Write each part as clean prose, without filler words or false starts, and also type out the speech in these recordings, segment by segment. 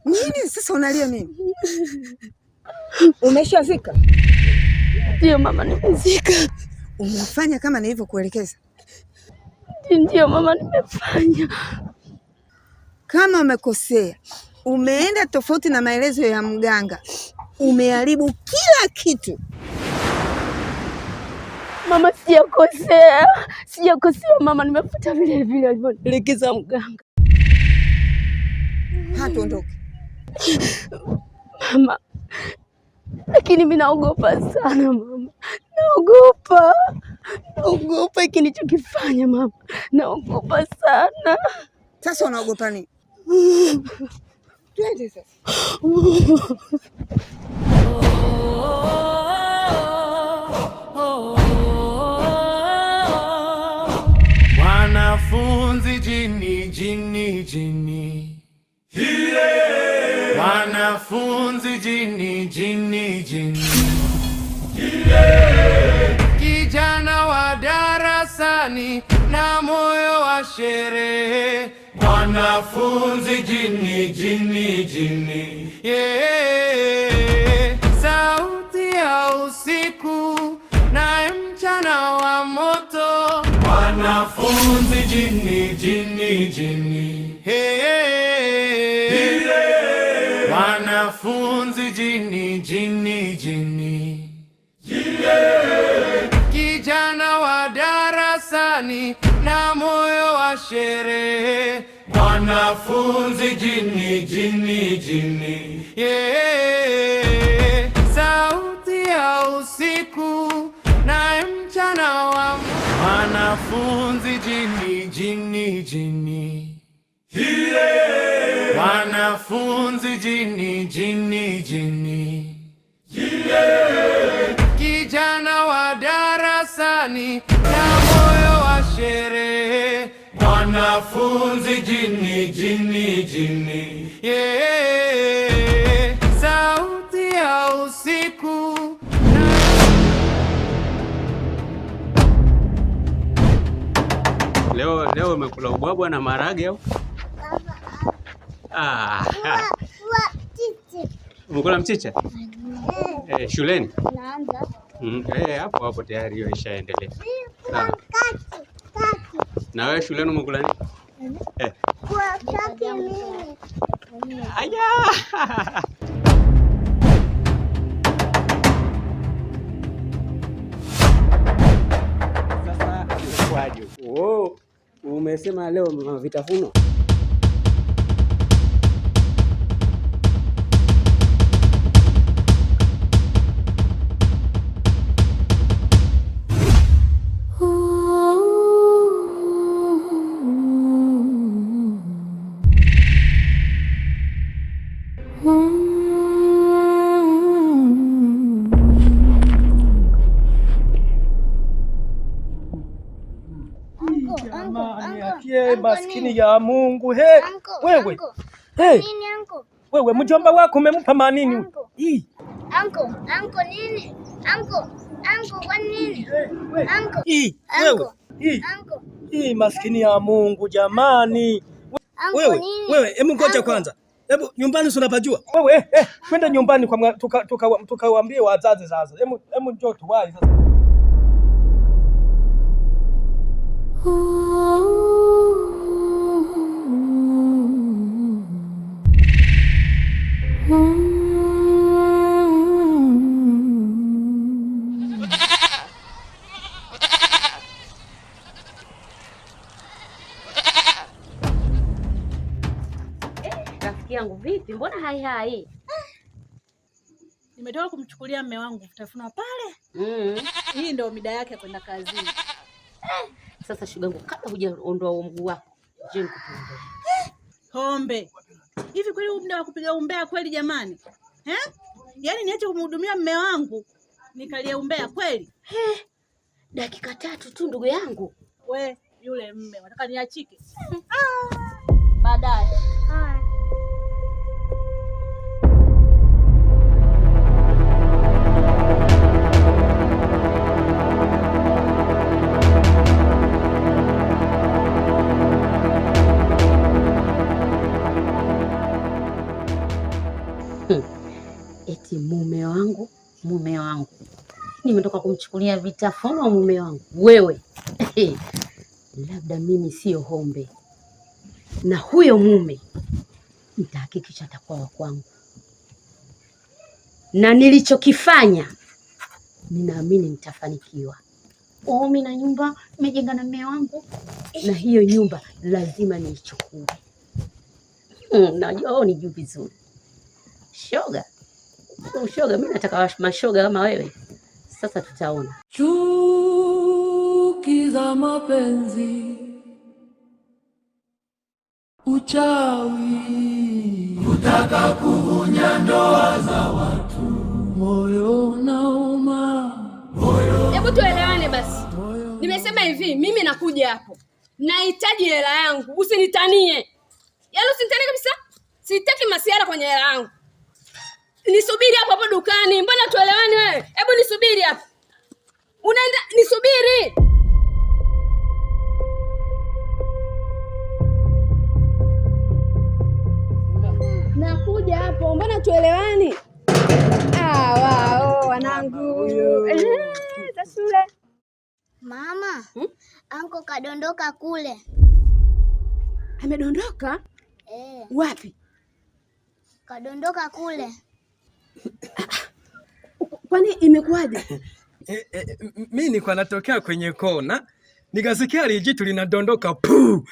Nini sasa unalia nini? Umeshazika? Ndio mama, nimezika. Umefanya kama nilivyokuelekeza? Ndio mama, nimefanya. Kama umekosea, umeenda tofauti na maelezo ya mganga, umeharibu kila kitu. Mama, sijakosea, sijakosea mama, nimefuata vile vile alivyonielekeza mganga. Hatuondoke mama, lakini mimi naogopa sana mama, naogopa, naogopa hiki nilichokifanya mama, naogopa sana. Sasa unaogopa nini? Twende sasa. Mwanafunzi jini jini jini, mwanafunzi jini jini jini, kijana wa darasani na moyo wa sherehe, mwanafunzi jini jini jini, yeah. Sauti ya usiku na mchana wa moto, mwanafunzi jini jini jini, hey, hey. Mwanafunzi jini jini jini, kijana wa darasani na moyo wa sherehe, mwanafunzi jini jini jini, yeah. Sauti ya usiku na mchana wa mwanafunzi jini jini jini, mwanafunzi jini jini jini, kijana wa darasani na moyo wa sherehe, mwanafunzi jini jini jini, yeah. Sauti ya usiku. Leo leo umekula ubwabwa na maharage au? Ah. Umekula mchicha? Eh, shuleni? Eh, hapo hapo tayari hiyo ishaendelea. Sawa. Na wewe shuleni umekula nini? Eh. Aya! Sasa imekuwaje? Oh, umesema leo vitafuno? Maskini ya Mungu. He, wewe. Hey. Wewe mjomba wako umempa manini? Hii. Anko, anko nini? Anko, anko kwa nini? Anko. Hii, wewe. Hii. Hii maskini ya Mungu jamani. Wewe, wewe, hebu ngoja kwanza. Hebu nyumbani si unapajua? Wewe, twende nyumbani kwa tukawaambie wazazi sasa. Hebu hebu njoo tuwahi sasa. Rafiki yangu vipi? Mbona hai hai? Nimetoka kumchukulia mme wangu vitafunwa pale. Hii ndio mida yake ya kwenda kazini. Sasa shogangu, kabla hujaondoa huo mguu wako, je, nikupe umbea. Hombe. Hivi kweli huu muda wa kupiga umbea kweli jamani? Eh? Yaani niache kumhudumia mume wangu nikalie umbea kweli? Dakika 3 tu ndugu yangu. We yule mume nataka niachike. Ah, baadaye. Haya. Eti mume wangu, mume wangu. Nimetoka kumchukulia vitafunwa mume wangu. Wewe. Labda mimi sio Hombe. Na huyo mume nitahakikisha atakuwa wa kwangu. Na nilichokifanya ninaamini nitafanikiwa. Oh, mimi na nyumba nimejenga na mume wangu, na hiyo nyumba lazima niichukue. Najua wewe unijui vizuri. Shoga. Ushoga, mimi nataka mashoga kama wewe. Sasa tutaona. Chuki za mapenzi, uchawi, kutaka kuvunja ndoa za watu, moyo unauma. Hebu tuelewane basi. Nimesema hivi, mimi nakuja hapo. Nahitaji hela yangu. Usinitanie. Yaani usinitanie kabisa. Sitaki masiara kwenye hela yangu. Nisubiri hapo hapo dukani. Mbona tuelewani wewe? Hebu nisubiri hapo. Unaenda, nisubiri. Nakuja hapo. Mbona tuelewani? Ah, wao wanangu. Za shule. Mama, anko kadondoka kule. Amedondoka? Eh. Wapi? Kadondoka kule. Kwani imekuwaje? Mimi nilikuwa natokea kwenye kona, nikasikia lijitu linadondoka puu.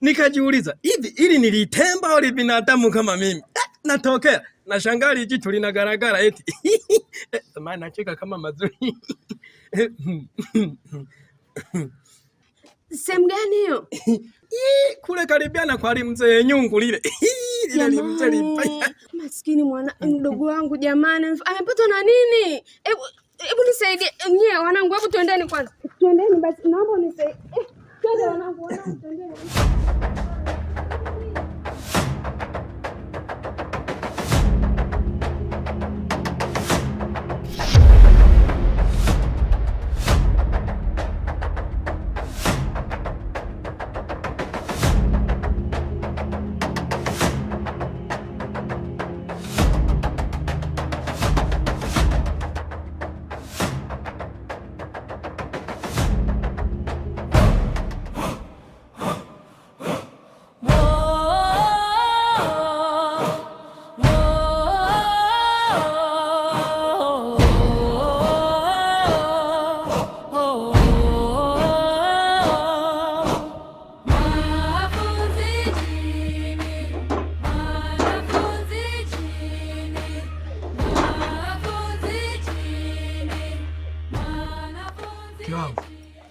Nikajiuliza, hivi ili nilitemba au binadamu kama mimi? Natokea nashangaa lijitu linagaragara eti. Maana nacheka kama mazuri. Sehemu gani hiyo? Kule karibiana kwa mzee Nyungu lile. Lile limzee limpaya. Maskini mwana mdogo wangu jamani, amepatwa na nini? Hebu nisaidie nyie wanangu, hebu twendeni kwanza. Twendeni basi, naomba unisaidie. Twende wanangu, twendeni.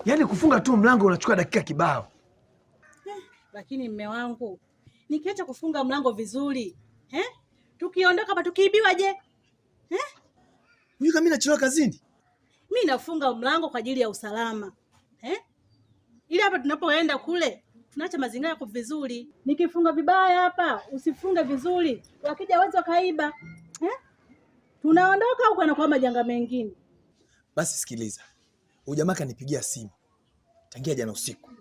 Yaani kufunga tu mlango unachukua dakika kibao. Lakini mme wangu, nikiacha kufunga mlango vizuri, Tukiondoka hapa tukiibiwa je? Unajua mimi nachelewa kazini. Mimi nafunga mlango kwa ajili ya usalama. Ili hapa tunapoenda kule tunaacha mazingira yako vizuri. Nikifunga vibaya hapa, usifunge vizuri, wakija wezi wakaiba. Tunaondoka huko na kwa majanga mengine. Basi sikiliza. Huyu jamaa kanipigia simu tangia jana usiku.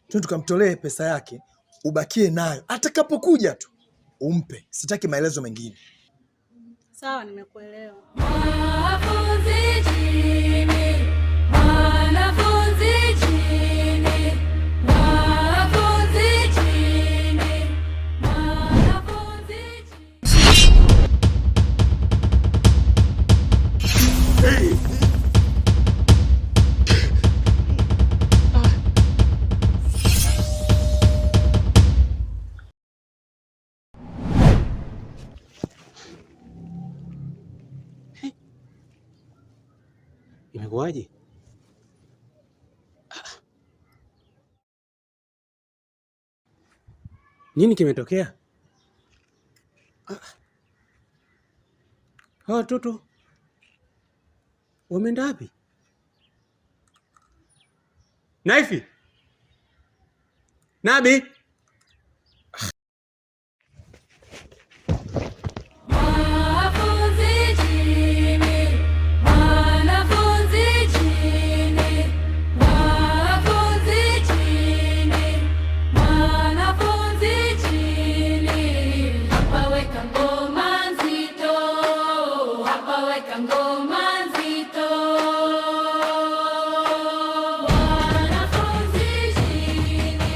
Twende tukamtolee pesa yake, ubakie nayo. Atakapokuja tu umpe. Sitaki maelezo mengine. Sawa, nimekuelewa. Mwanafunzi chini, mwanafunzi chini, mwanafunzi chini, mwanafunzi chini. Imekuwaje? Nini kimetokea? Hawa watoto wameenda wapi? Naifi, Nabi. Mwanafunzi chini, mwanafunzi chini, mwanafunzi chini, mwanafunzi chini. Hapa weka ngoma nzito, hapa weka ngoma nzito. Mwanafunzi chini,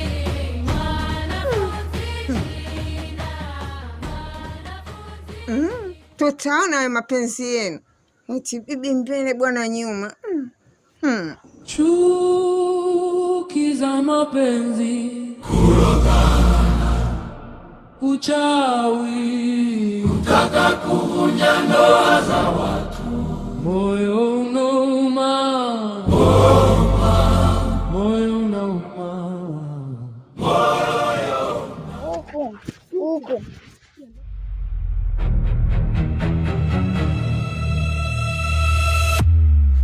mwanafunzi chini. Tutaona hayo mapenzi yenu, eti bibi mbele bwana nyuma. Chuki za mapenzi, uchawi, kutaka kuvunja ndoa za watu, moyo unauma, moyo unauma. Huku huku.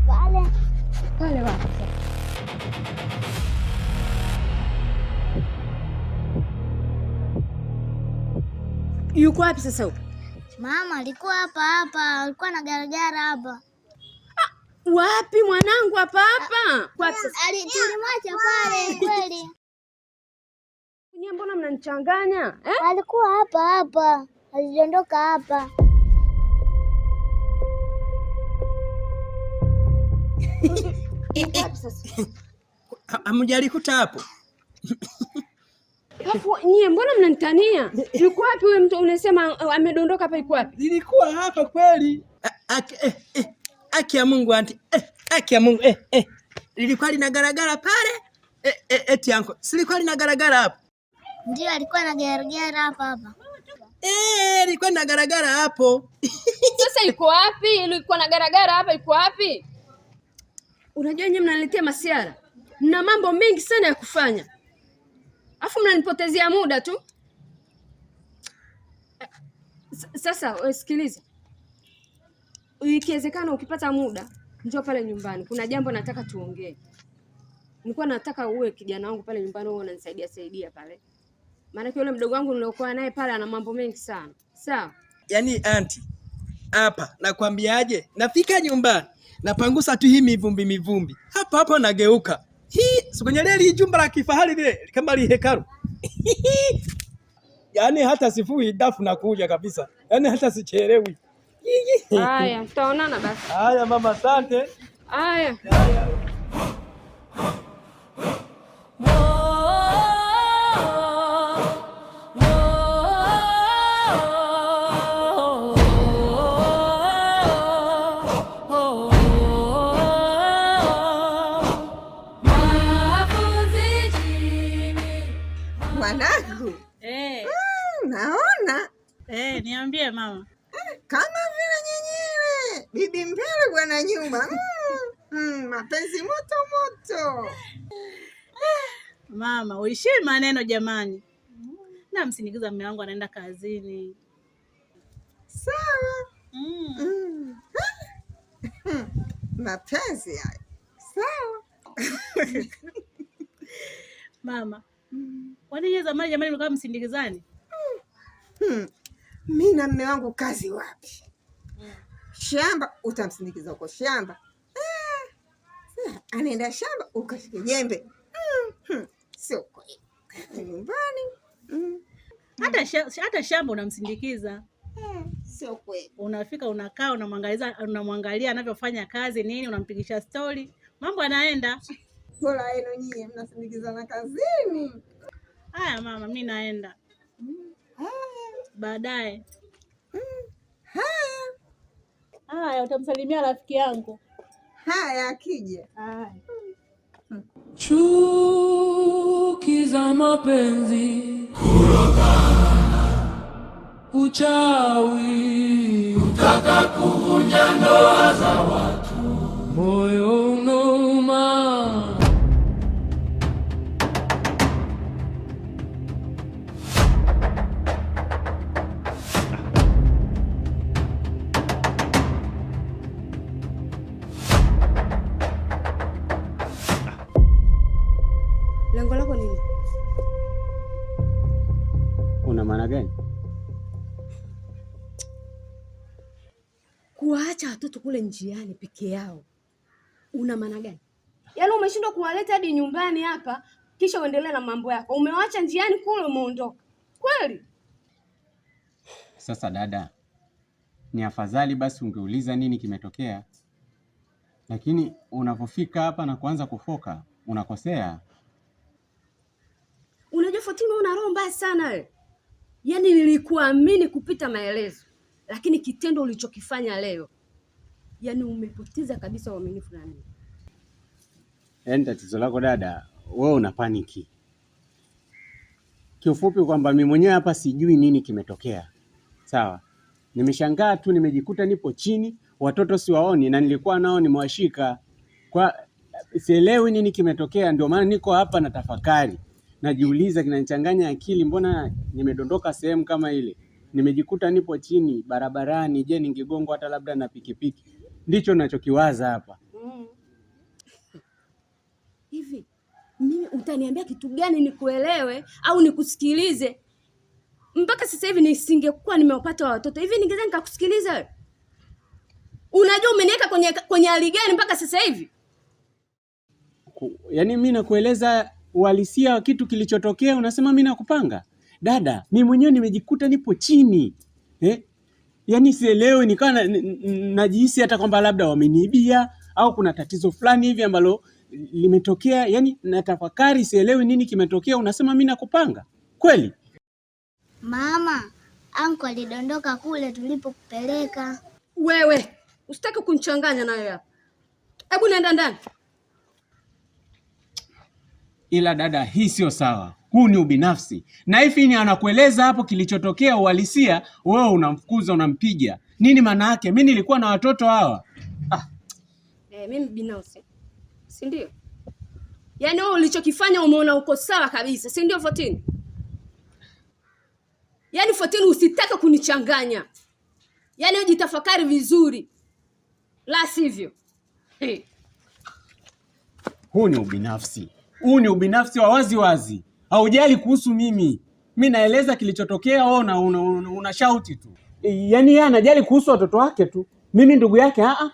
Pale Pale wapi sasa? Yuko wapi sasa huko? Mama alikuwa hapa hapa, alikuwa na garagara hapa. Wapi mwanangu? Hapa hapa. Wapi sasa? Tulimwacha pale kweli. Nyie mbona mnanichanganya? Eh? Alikuwa hapa hapa, alidondoka hapa. Yuko wapi sasa? Hamjalikuta hapo? Alafu nyie mbona mnanitania? Yuko wapi huyo mtu unasema amedondoka hapa, yuko wapi? Nilikuwa hapa kweli. Aki ya Mungu anti. Aki ya Mungu. Lilikuwa linagaragara pale. Eti anko. Silikuwa linagaragara hapo. Ndio, alikuwa na garagara hapa hapa. Lilikuwa linagaragara hapo. Sasa yuko wapi? Ilikuwa na garagara hapa, yuko wapi? Unajua nyie mnaniletea masiara. Mna mambo mengi sana ya kufanya. Alafu mnanipotezea muda tu. Sasa wewe sikiliza. Ikiwezekana ukipata muda njoo pale nyumbani. Kuna jambo nataka tuongee. Nilikuwa nataka uwe kijana wangu pale nyumbani, wewe unanisaidia saidia pale. Maana yule mdogo wangu niliokuwa naye pale ana mambo mengi sana. Sawa? Yaani anti, hapa nakwambiaje? Nafika nyumbani, napangusa tu hii mivumbi mivumbi. Hapa hapa nageuka. Hii si kwenye lile jumba la kifahari lile kama li hekalu. Yaani hata sifui dafu nakuja kabisa. Yaani hata sichelewi. Haya, tutaonana basi. Haya mama, asante. Haya. Mwanafunzi chini. Mwanangu. Eh. Naona. Niambie mama. Kama vile nyenyele, bibi mbele bwana nyuma. Mapenzi moto moto. Mama, uishie maneno jamani. Na msindikiza mume wangu anaenda kazini. Sawa. Mapenzi hayo. Sawa. Mama. Kwani nyie zamani jamani mlikuwa msindikizani? Mimi na mume wangu kazi wapi? Shamba utamsindikiza huko shamba. Anaenda shamba ukashike jembe. Sio kweli. Nyumbani. Hata shamba unamsindikiza. Sio kweli. Unafika unakaa unamwangalia anavyofanya kazi nini, unampigisha story. Mambo yanaenda. Bora yenu nyie mnasindikizana kazini. Haya mama, mimi naenda. Baadaye. Haya. Haya, utamsalimia rafiki yangu. Haya, akija. Haya. Chuki za mapenzi, kurogana, uchawi, kutaka kuvunja ndoa za watu, moyo unauma. Lengo lako nini? Una maana gani? Kuwaacha watoto kule njiani peke yao, una maana gani? Yaani umeshindwa kuwaleta hadi nyumbani hapa, kisha uendelee na mambo yako. Umewaacha njiani kule, umeondoka kweli? Sasa dada, ni afadhali basi ungeuliza nini kimetokea, lakini unapofika hapa na kuanza kufoka unakosea. Unajua Fotino, una roho mbaya sana wewe. Yaani nilikuamini kupita maelezo, lakini kitendo ulichokifanya leo, yaani umepoteza kabisa uaminifu na mimi. Yaani tatizo lako dada, wewe una paniki. Kiufupi kwamba mimi mwenyewe hapa sijui nini kimetokea. Sawa, nimeshangaa tu, nimejikuta nipo chini, watoto siwaoni, na nilikuwa nao nimewashika, kwa sielewi nini kimetokea. Ndio maana niko hapa na tafakari, najiuliza, kinanichanganya akili, mbona nimedondoka sehemu kama ile, nimejikuta nipo chini barabarani. Je, ningegongwa hata labda na pikipiki? Ndicho nachokiwaza hapa. Hivi mimi utaniambia kitu gani nikuelewe au nikusikilize? Mpaka sasa hivi nisingekuwa nimewapata watoto hivi, ningeweza nikakusikiliza wewe? Unajua umeniweka kwenye hali gani mpaka sasa hivi? Yaani mi nakueleza uhalisia wa kitu kilichotokea, unasema mi nakupanga? Dada, mi mwenyewe nimejikuta nipo chini eh? Yaani sielewi, nikawa najihisi hata kwamba labda wameniibia au kuna tatizo fulani hivi ambalo limetokea. Yaani natafakari, sielewi nini kimetokea, unasema mi nakupanga kweli? Mama, anko alidondoka kule tulipokupeleka. Wewe usitaki kunichanganya nayo hapa. Hebu nenda ndani. Ila dada, hii sio sawa. Huu ni ubinafsi, na hivi ni anakueleza hapo kilichotokea uhalisia, wewe unamfukuza unampiga. Nini maana yake? Mi nilikuwa na watoto hawa. Mimi binafsi, si ndio? Yaani wewe ulichokifanya umeona uko sawa kabisa, si ndio Fotini? Yaani Fotini, usitake kunichanganya. Yaani ujitafakari vizuri, la sivyo hey. Huu ni ubinafsi, huu ni ubinafsi wa wazi wazi. Haujali kuhusu mimi, mi naeleza kilichotokea, wewe una shauti tu. Yaani yeye anajali kuhusu watoto wake tu, mimi ndugu yake a.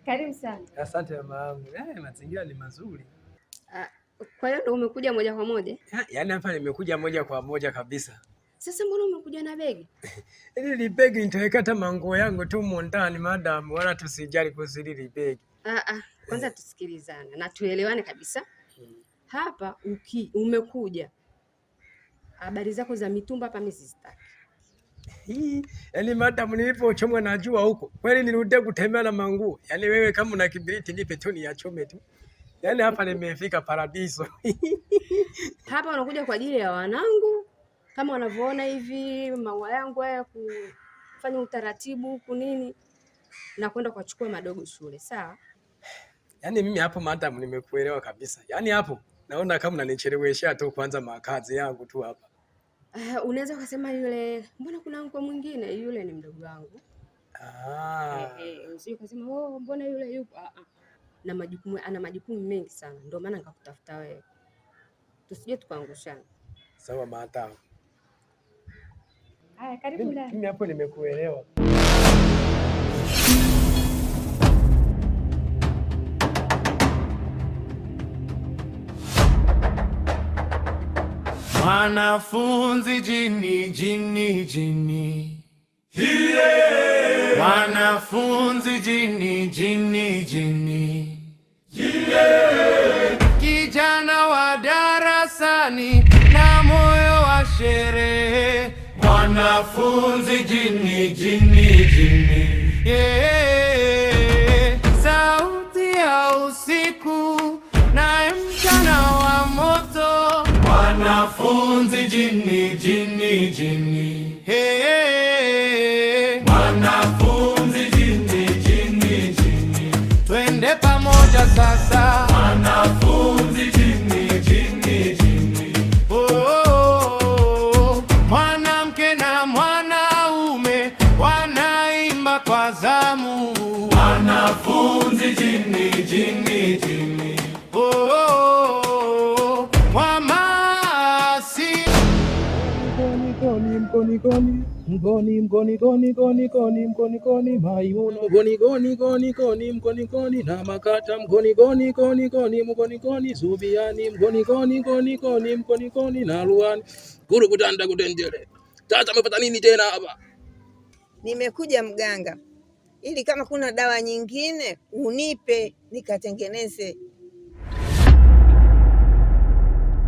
Karibu sana. Asante mama yangu. Mazingira ni mazuri. Kwa hiyo ndo umekuja moja kwa moja? Yaani hapa nimekuja moja kwa moja kabisa. Sasa mbona umekuja na begi? Hili begi nitaweka hata manguo yangu tu ndani madam, wala tusijali kuhusu hili begi. Kwanza tusikilizane na tuelewane kabisa. Hapa umekuja, habari zako za mitumba hapa mimi sizitaki. Yaani madam, nilipochomwa na jua huko kweli nirudie kutembea na manguo. Yaani wewe kama una kibiriti nipe tu niyachome tu. Yaani hapa nimefika paradiso. Hapa unakuja kwa ajili ya wanangu, kama wanavyoona hivi maua yangu haya, kufanya utaratibu huku nini na kwenda kuwachukua madogo shule, sawa? Yaani mimi hapo madam nimekuelewa kabisa. Yaani hapo naona kama unanicheleweshea tu kwanza makazi yangu tu hapa. Unaweza ukasema yule, mbona kuna uncle mwingine? Yule ni mdogo wangu. Usije ukasema oh, mbona yule yupo. Na majukumu, ana majukumu mengi sana, ndio maana nikakutafuta wewe, tusije tukaangushana. Sawa madam. Haya, karibu ndani. Mimi hapo nimekuelewa. Mwanafunzi jini jini jini, mwanafunzi jini jini jini, kijana wa darasani na moyo wa sherehe. Mwanafunzi jini jini jini, yeah. Sauti ya usiku na Mwanafunzi jini jini jini. Hey, hey, hey. Mwanafunzi jini jini jini. Twende pamoja sasa. Mwanafunzi jini jini jini. Oh, oh, oh. Mwanamke na mwanaume wanaimba kwa zamu. Mwanafunzi jini jini jini. Oh, oh, oh. Mwamasi. Mkoni mkoni koni mkoni mkoni koni koni koni mkoni koni Maimuna mkoni koni koni koni mkoni koni na makata mkoni koni koni koni mkoni koni Zubiani mkoni koni koni koni mkoni koni na Luani kuru kutanda kutendele. Sasa umepata nini tena hapa? Nimekuja mganga, ili kama kuna dawa nyingine unipe nikatengeneze.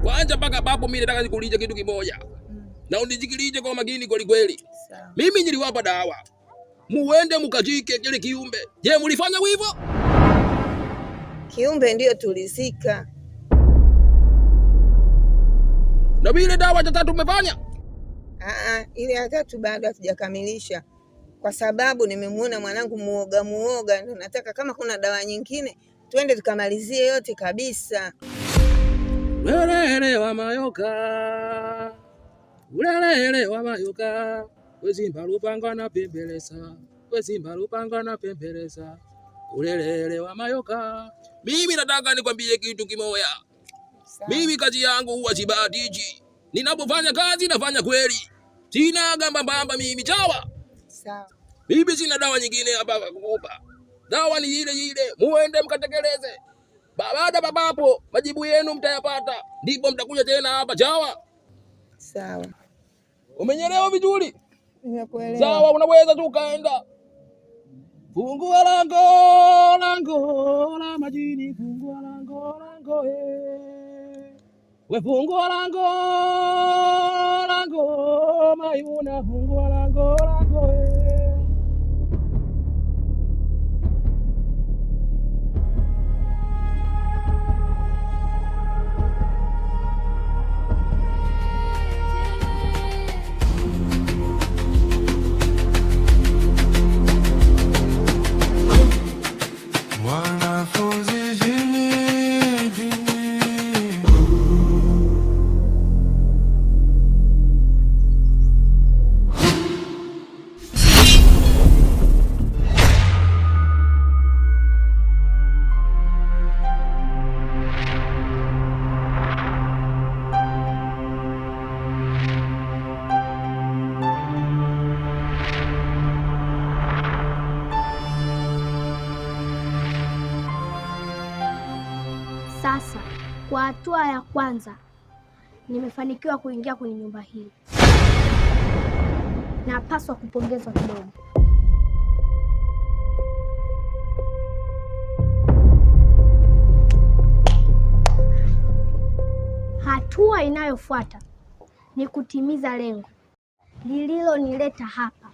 Kwanza mpaka papo mimi nataka nikuulize kitu kimoja. Na unisikilize kwa makini kweli kweli. Mimi niliwapa dawa. Muende mukajike kile kiumbe. Je, mulifanya hivyo? Kiumbe ndiyo tulizika. Na vile dawa ya tatu mmefanya? Aa, ile ya tatu bado hatujakamilisha kwa sababu nimemuona mwanangu muoga muoga, ndio nataka kama kuna dawa nyingine twende tukamalizie yote kabisa. Ulelele wa mayoka. Ulelele wa mayoka. Wezimba lupanga na pembeleza. Wezimba lupanga na pembeleza. Ulelele wa mayoka. Mimi nataka nikwambie kitu kimoya. Mimi kazi yangu huwa sibahatiki. Ninapofanya kazi nafanya kweli. Sina gamba mbamba mimi chawa. Sawa. Mimi sina dawa nyingine hapa kukupa. Dawa ni ile ile, muende mkatekeleze. Baada babapo majibu yenu mtayapata, ndipo mtakuja tena hapa chawa. Sawa. Umenyelewa vizuri? Nimekuelewa. Sawa, unaweza tu ukaenda. Fungua lango lango la majini, fungua lango lango eh. We fungua lango lango Maimuna, fungua lango lango eh. Mwanafunzi jini jini. Sasa kwa hatua ya kwanza nimefanikiwa kuingia kwenye nyumba hii. Napaswa kupongezwa kidogo. Hatua inayofuata ni kutimiza lengo lililonileta hapa.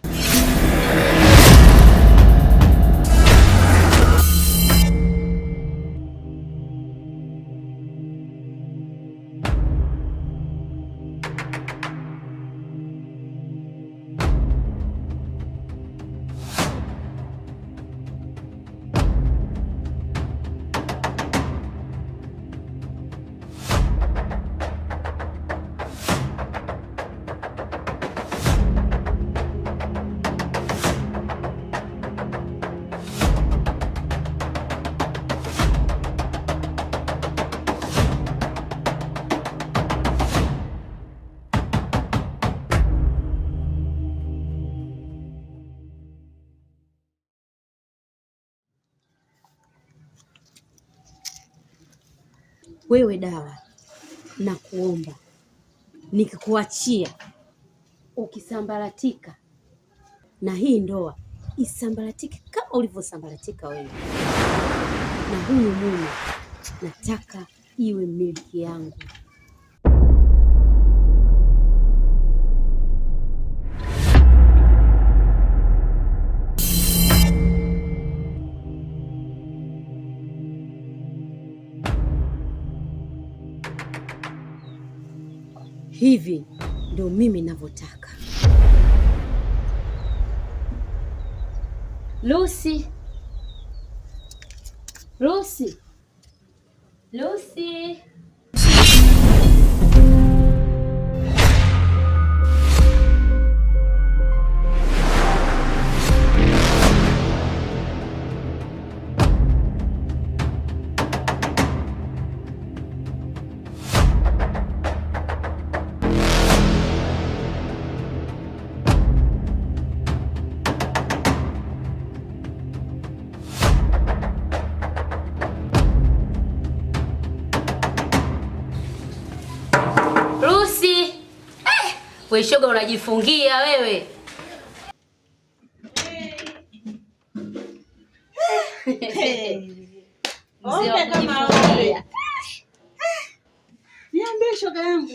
Wewe dawa, nakuomba nikikuachia ukisambaratika, na hii ndoa isambaratike kama ulivyosambaratika wewe, na huyu mume nataka iwe milki yangu. Hivi ndio mimi ninavyotaka. Lucy. Lucy. Lucy. Lucy. We shoga unajifungia wewe. Mzee wa Ombe kama kujifungia. Niambie shoga yangu.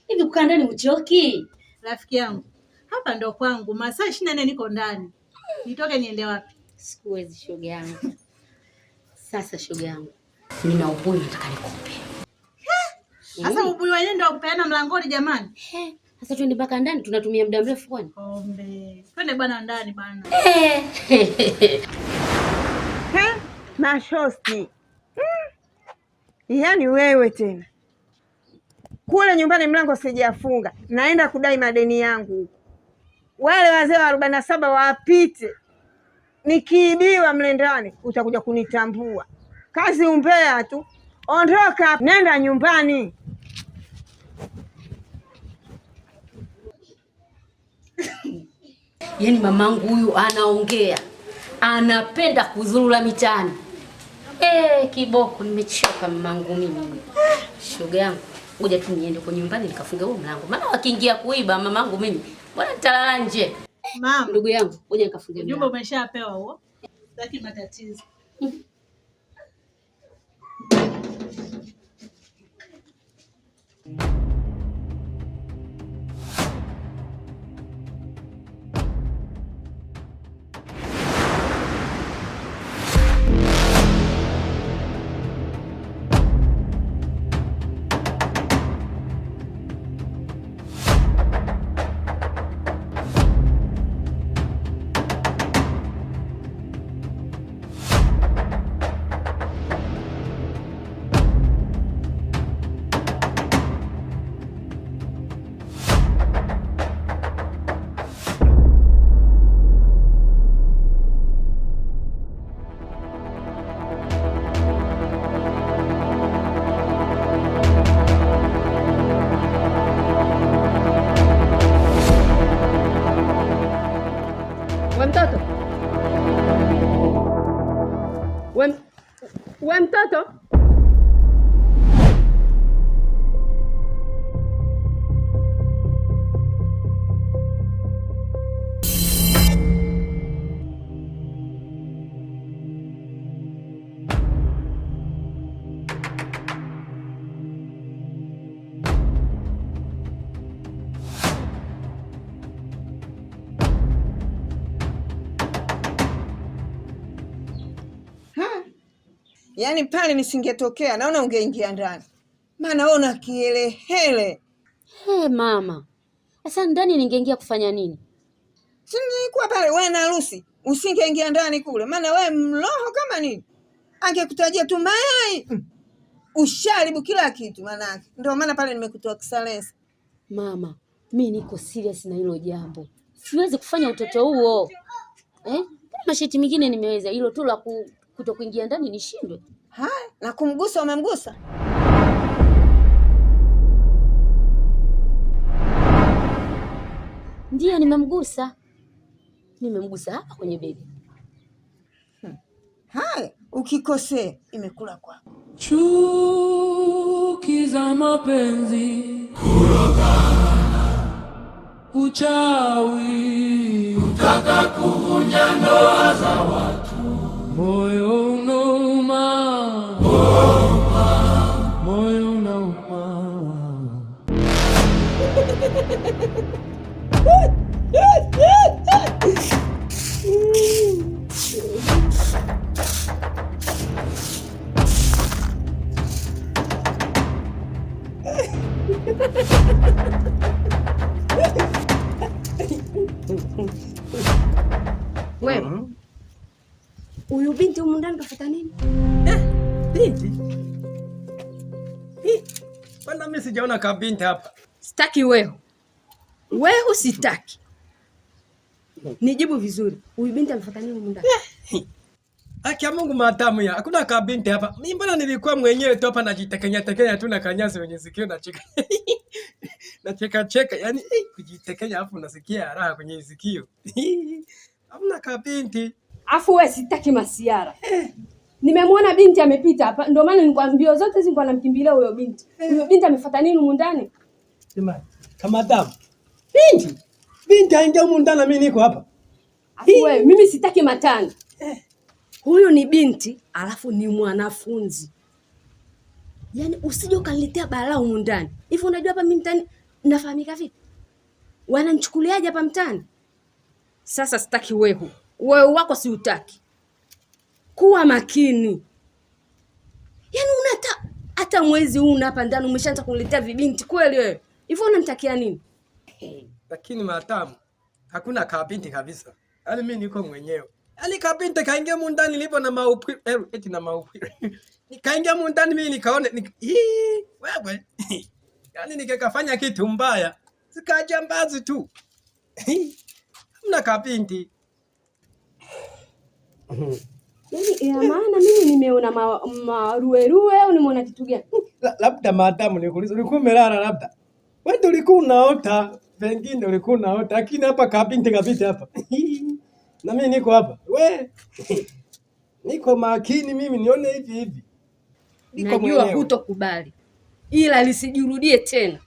Hivi kukaa ndani uchoki? Rafiki yangu, hapa ndo kwangu, masaa 24 niko ndani. Nitoke niende wapi? Sikuwezi shoga yangu. Sasa shoga yangu, nina ubuyu nataka nikupe. Sasa ubuyu wenyewe ndio kupeana mlangoni jamani. Sasa twende mpaka ndani, tunatumia muda mrefu kwani? Ombe. Twende bwana ndani bwana. He, mashosti. Yaani wewe tena kule nyumbani mlango sijafunga, naenda kudai madeni yangu huko. Wale wazee wa 47 wapite, nikiibiwa mle ndani utakuja kunitambua. Kazi umbea tu. Ondoka, nenda nyumbani. Yaani mamangu huyu anaongea, anapenda kuzurura mitaani. Kiboko nimechoka mamangu mimi. Shoga yangu, ngoja tu niende kwa nyumbani nikafunge huo mlango. Maana wakiingia kuiba mamangu mimi, mbona nitalala nje? Mama, ndugu yangu, ngoja nikafunge Ujumbe mlango. umeshapewa huo. Sitaki matatizo. We mtoto, we mtoto. Yaani pale nisingetokea, naona ungeingia ndani, maana wewe una kihelehele. Hey, mama, sasa ndani ningeingia kufanya nini? Si nilikuwa pale wewe na harusi, usingeingia ndani kule, maana wewe mloho kama nini. Angekutajia tu mayai, usharibu kila kitu manake. Ndio maana pale nimekutoa kisalensi. Mama, mi niko serious na hilo jambo, siwezi kufanya utoto huo eh? Masheti mengine nimeweza, hilo tu la kutokuingia ndani nishindwe. Haya, na kumgusa umemgusa? Ndiyo, nimemgusa, nimemgusa hapa kwenye bega. Haya, ukikosea imekula kwako. Chuki za mapenzi, kurogana, uchawi, kutaka kuvunja ndoa za watu, moyo unauma, moyo unauma. Huyu binti humu ndani kafuata nini? Binti? Hii, bwana mimi sijaona kabinti hapa. Sitaki wehu. Wehu sitaki. Nijibu vizuri. Huyu binti amefuata nini humu ndani? Haki ya Mungu matamu ya. Hakuna kabinti hapa. Mimi mbona nilikuwa mwenyewe tu hapa najitekenya tekenya tu na kanyasi kwenye sikio na cheka. Na cheka cheka. Yaani kujitekenya afu unasikia raha kwenye sikio. Hamna kabinti. Afu wewe sitaki masiara. Nimemwona binti amepita hapa, ndio maana nilikuwa mbio zote zilikuwa namkimbilia huyo binti. Huyo binti amefuata nini humu ndani? Jamani, kama damu. Binti. Binti aingia humu ndani na mimi niko hapa. Afu wewe mimi sitaki matani. Huyu ni binti alafu ni mwanafunzi. Yaani usije ukaniletea balaa humu ndani. Hivi unajua hapa mimi mtaani nafahamika vipi? Wananichukuliaje hapa mtaani? Sasa sitaki wehu. Wewe wako siutaki. Kuwa makini. Yaani unata hata mwezi huu hapa ndani umeshaanza kuniletea vibinti kweli wewe? Hivi unanitakia nini? Lakini matamu, hakuna kabinti kabisa. Yaani mimi niko mwenyewe. Yaani kabinti kaingia humu ndani nilipo na maupwi, eti na maupwi. Nikaingia humu ndani mimi nikaone hii wewe. Yaani nikakafanya kitu mbaya. Sikaja mbazi tu. Hamna kabinti. Yaani ina maana mimi nimeona maruerue au nimeona kitu gani? Labda madamu nikuulize, ulikuwa umelala labda. Wewe ndio ulikuwa unaota, pengine ulikuwa unaota, lakini hapa kabinti kabisa hapa. Na mimi niko hapa. We niko makini mimi nione hivi hivi. Niko Najua mwenyewe. hutokubali. Ila lisijirudie tena.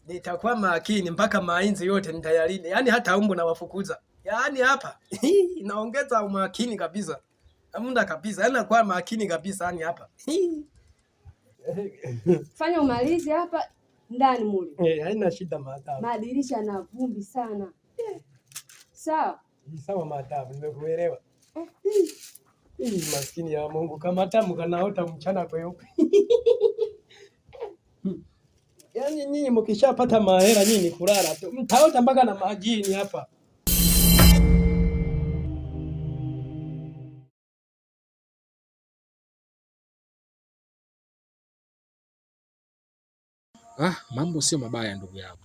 Nitakuwa makini mpaka mainzi yote nitayalinda. Yaani hata umbu nawafukuza. Yaani hapa naongeza umakini kabisa. Hamna kabisa. Yaani nakuwa makini kabisa yani hapa. Fanya umalize hapa ndani mule. Haina shida madamu. Madirisha na vumbi sana. Sawa. Sawa madamu, nimekuelewa. Hii maskini ya Mungu kama tamu kanaota mchana kweupe. Yaani nyinyi mkishapata mahela nyinyi ni kulala tu. Mtaota mpaka na majini hapa. Ah, mambo sio mabaya ndugu yangu.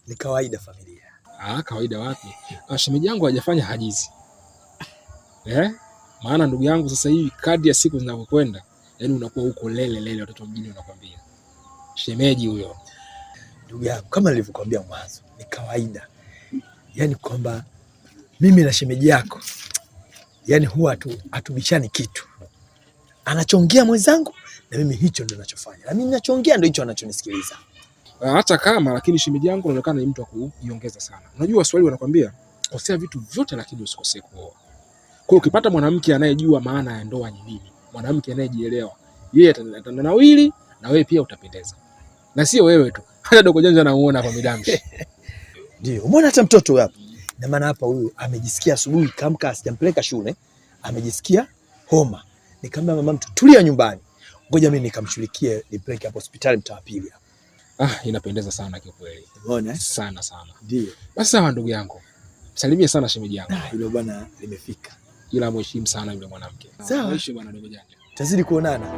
Ni kawaida familia. Ah, kawaida wapi? Ah, shemeji yangu hajafanya hajizi. Maana ndugu yangu sasa hivi kadri ya siku zinavyokwenda, yani unakuwa huko lele lele, watoto mjini wanakwambia. Shemeji huyo. Ndugu yangu, kama nilivyokuambia mwanzo, ni kawaida. Yaani kwamba mimi na shemeji yako, yaani huwa hatubishani kitu. Anachongea mwenzangu na mimi hicho ndio ninachofanya. Na mimi ninachongea ndio hicho anachonisikiliza. Hata kama lakini shemeji yangu anaonekana ni mtu wa kujiongeza sana. Unajua Waswahili wanakwambia kosea vitu vyote lakini usikosee kuoa. Kwa hiyo ukipata mwanamke anayejua maana ya ndoa ni nini, mwanamke anayejielewa, yeye atanawili na wewe pia utapendeza. Na sio wewe tu, hata dogo janja namuona hapa midamshi. Ndio, umeona hata mtoto huyu hapa. Na maana hapa huyu amejisikia asubuhi kaamka, sijampeleka shule, amejisikia homa. Nikamwambia mama mtu tulia nyumbani. Ngoja mimi nikamshughulikie nipeleke hapo hospitali mtaa wa pili hapo. Ah, inapendeza sana kiukweli. Umeona? Sana sana. Ndio. Basi sawa ndugu yangu. Salimie sana shemeji yangu. Hilo bwana limefika. Ila mheshimu sana yule mwanamke. Sawa. Mwisho bwana dogo janja. Tazidi kuonana.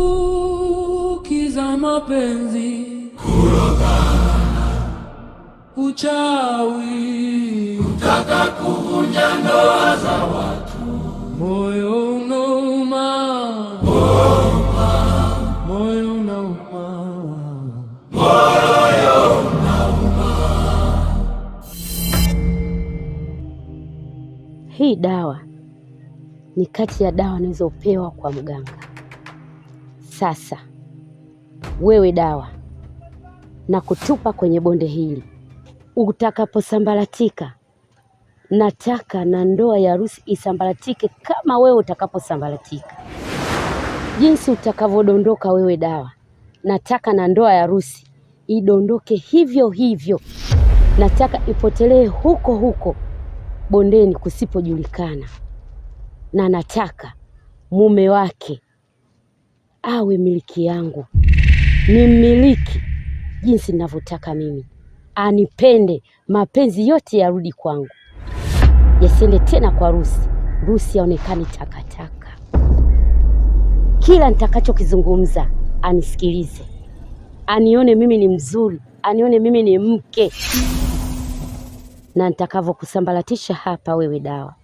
Chuki za mapenzi, kurogana, uchawi, kutaka kuvunja ndoa za watu, moyo unauma, moyo unauma, moyo unauma. Hii dawa ni kati ya dawa nilizopewa kwa mganga. Sasa wewe dawa na kutupa kwenye bonde hili, utakaposambaratika, nataka na ndoa ya harusi isambaratike kama wewe utakaposambaratika. Jinsi utakavodondoka wewe dawa, nataka na ndoa ya harusi idondoke hivyo hivyo. Nataka ipotelee huko huko bondeni kusipojulikana, na nataka mume wake Awe miliki yangu, nimmiliki jinsi ninavyotaka mimi, anipende, mapenzi yote yarudi kwangu, yasiende tena kwa Rusi. Rusi aonekane takataka. Kila nitakachokizungumza anisikilize, anione mimi ni mzuri, anione mimi ni mke, na nitakavyokusambaratisha hapa wewe dawa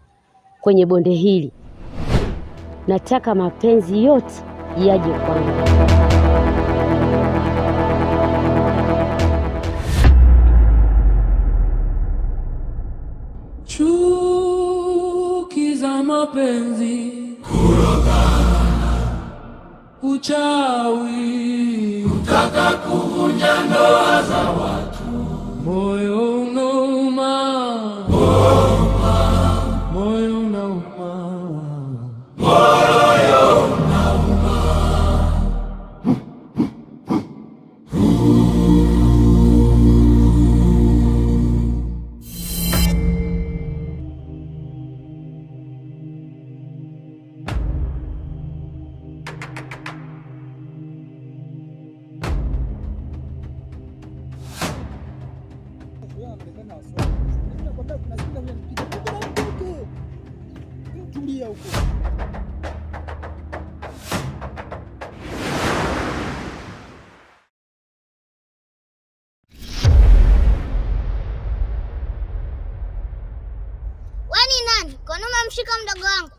kwenye bonde hili, nataka mapenzi yote yaje kwangu. Chuki za mapenzi, uchawi, kutaka kuvunja ndoa za watu, moyo unauma, moyo unauma, moyo unauma. Tulia huko. Wewe ni nani? Kwa nini umemshika mdogo wangu?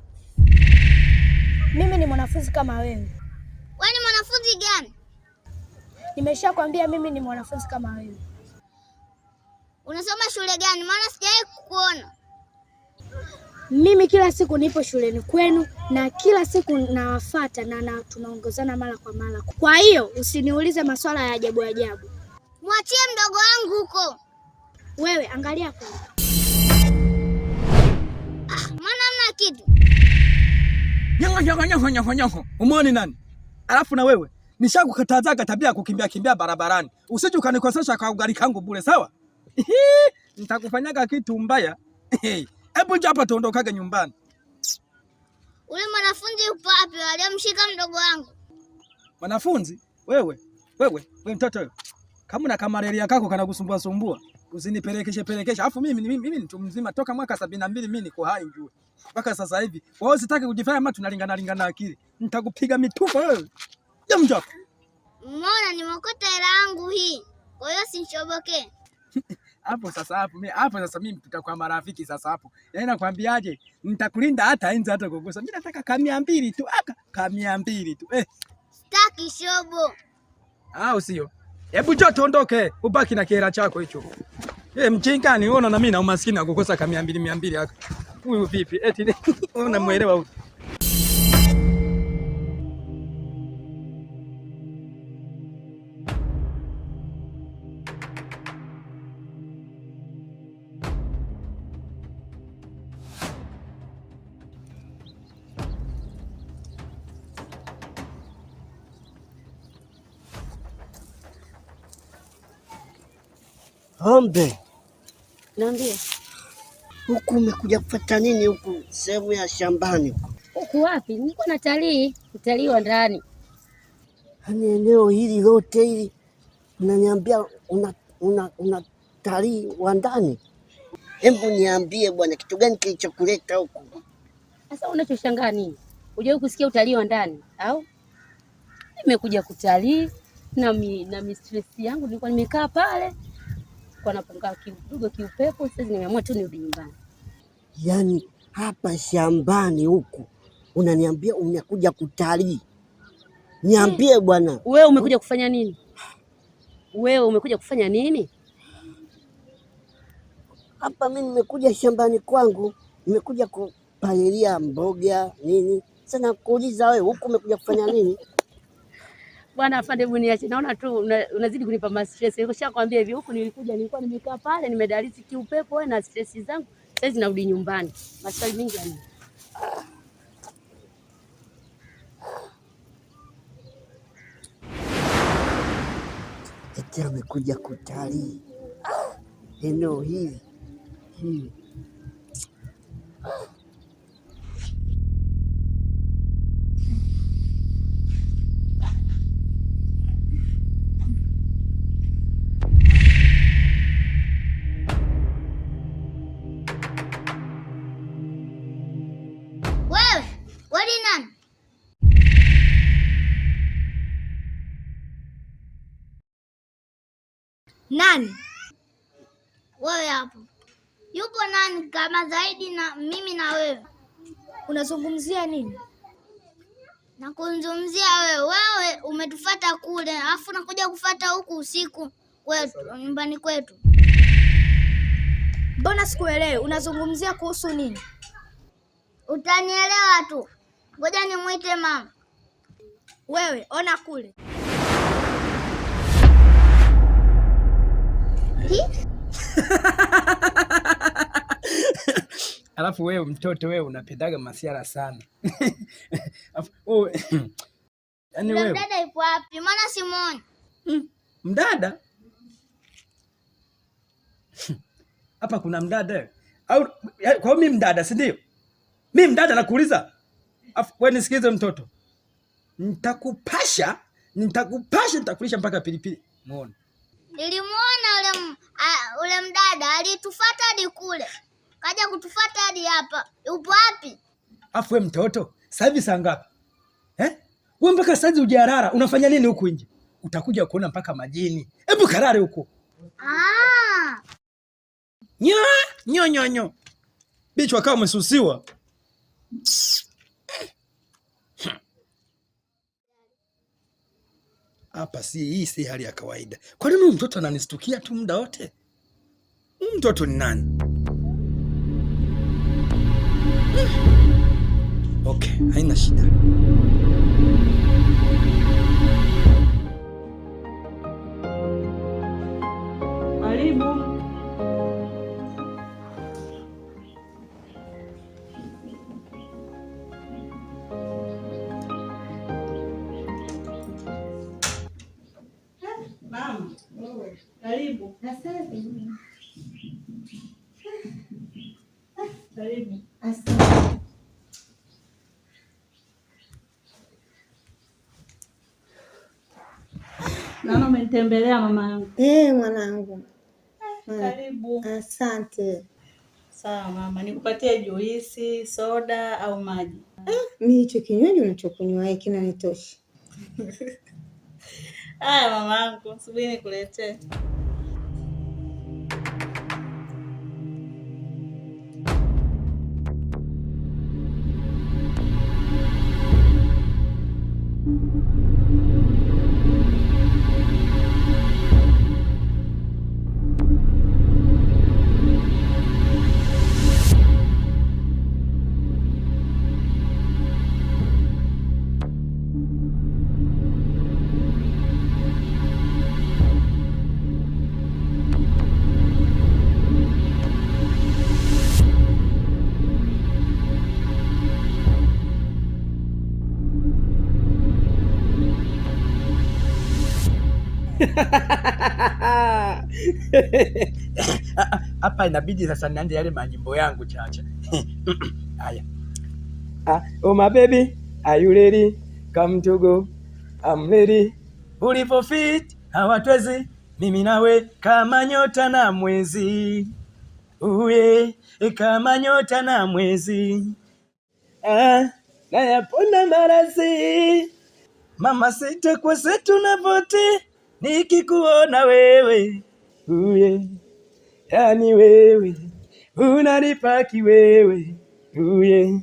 Mimi ni mwanafunzi kama wewe. Wewe ni mwanafunzi gani? Nimeshakwambia mimi ni mwanafunzi kama wewe. Unasoma shule gani? Maana sijawahi kukuona. Mimi kila siku nipo shuleni kwenu na kila siku nawafuata na tunaongozana mara kwa mara. Kwa hiyo usiniulize maswala ya ajabu ajabu. Mwachie mdogo wangu huko. Wewe angalia kwanza. Ah, maana hamna kitu. Nyongo nyongo nyongo nyongo nyongo. Umuoni nani? Alafu na wewe nishakukatazaga tabia ya kukimbia kimbia barabarani. Usije ukanikosesha kwa ugali kangu bure, sawa? Nitakufanyaga kitu mbaya. Hebu njoo hapa tuondokage nyumbani. Ule mwanafunzi yupo wapi aliyemshika mdogo wangu? Mwanafunzi? Wewe, wewe, wewe mtoto wewe. Kama una kamaleria kako kanakusumbua sumbua, usinipelekeshe pelekesha. Alafu mimi ni mtu mzima toka mwaka 72 mimi niko hai ujue. Mpaka sasa hivi. Kwa hiyo sitaki kujifanya kama tunalingana lingana akili. Nitakupiga mitupa wewe. Njoo hapa. Umeona nimeokota hela yangu hii. Kwa hiyo sinchoboke. Hapo sasa hapo mimi hapo sasa mimi tutakuwa marafiki sasa hapo. Yaani nakwambiaje? Nitakulinda hata enzi hata kugusa. Mimi nataka kamia mbili tu. Aka kamia mbili tu. Sitaki shobo. Ah, usio. Hebu njoo tuondoke, ubaki na kihela chako hicho. Mjinga ni unaona na mimi na umaskini wa kukosa kamia mbili 200 haka. Huyu vipi? Eti wewe unamuelewa huyu? Ombe, Niambie. Huku umekuja kufuata nini huku sehemu ya shambani huku? Huku wapi? Nilikuwa natalii, utalii wa ndani. Yaani eneo hili lote hili unaniambia una talii wa ndani? Hebu niambie bwana, kitu gani kilichokuleta huku? Sasa unachoshangaa nini? Hujawahi kusikia utalii wa ndani au? Nimekuja kutalii na mistress yangu, nilikuwa nimekaa pale kwa napunga kidogo kiupepo, sasa nimeamua tu nirudi nyumbani. Yaani hapa shambani huku unaniambia unakuja kutalii? Niambie bwana. Wewe umekuja kufanya nini? Wewe umekuja kufanya nini? Hapa mimi nimekuja shambani kwangu, nimekuja kupalilia mboga nini. Sasa nakuuliza wewe, huku umekuja kufanya nini? Bwana afande, hebu niache. Naona tu unazidi kunipa ma stress. Nilishakwambia hivi, huku nilikuja nilikuwa nimekaa pale nimedalisi kiupepo wewe na stress zangu. Sasa narudi nyumbani. Maswali mengi yani. Eti amekuja kutalii eneo hili hili. Nani? Wewe hapo. Yupo nani kama zaidi na mimi na wewe? Unazungumzia nini? Nakuzungumzia wewe. Wewe umetufata kule, alafu nakuja kufata huku usiku kwetu, nyumbani kwetu. Mbona sikuelewi? Unazungumzia kuhusu nini? Utanielewa tu. Ngoja nimwite mama. Wewe ona kule. Alafu wewe mtoto wewe unapendaga masiara sana. Alafu wewe yaani Yule wewe mdada yupo wapi? Maana simuoni. mdada hapa kuna mdada au kwa hiyo mimi mdada, si ndio? Mimi mdada nakuuliza. Alafu wewe nisikilize mtoto. Nitakupasha, nitakupasha, nitakulisha mpaka pilipili. Muone. Nilimuona ule mdada alitufata hadi kule, kaja kutufata hadi hapa. Yupo wapi? Alafu wewe mtoto, sasa hivi saa ngapi? Eh? Wewe mpaka sasa hivi hujalala, unafanya nini huku nje? Utakuja kuona mpaka majini. Hebu karare huko. Ah, Nyo, nyo nyo nyo. Bichwa kama umesusiwa. Hapa si hii si hali ya kawaida. Kwa nini huyu mtoto ananistukia tu muda wote? Huyu mtoto ni nani? Okay, haina shida. Karibu. Mama, karibu. Asante. Karibu. Asante. Naona umenitembelea mama yangu. Eh, mwanangu. Karibu. Asante. Sawa mama, nikupatie juisi, soda au maji? Mi hicho kinywaji unachokunywa wewe kinanitosha. Haya mamangu, subiri nikuletee. Hapa inabidi sasa nianze yale manyimbo yangu chacha. Haya. Ah, oh my baby, are you ready? Come to go. I'm ready. Ulipo fit, hawatwezi. Mimi nawe kama nyota na mwezi. Uye, kama nyota na mwezi. Ah, nayapona marazi. Mama sita kwa setu na vote nikikuona wewe. Uye, yani wewe unanipa kiwewe. Uye,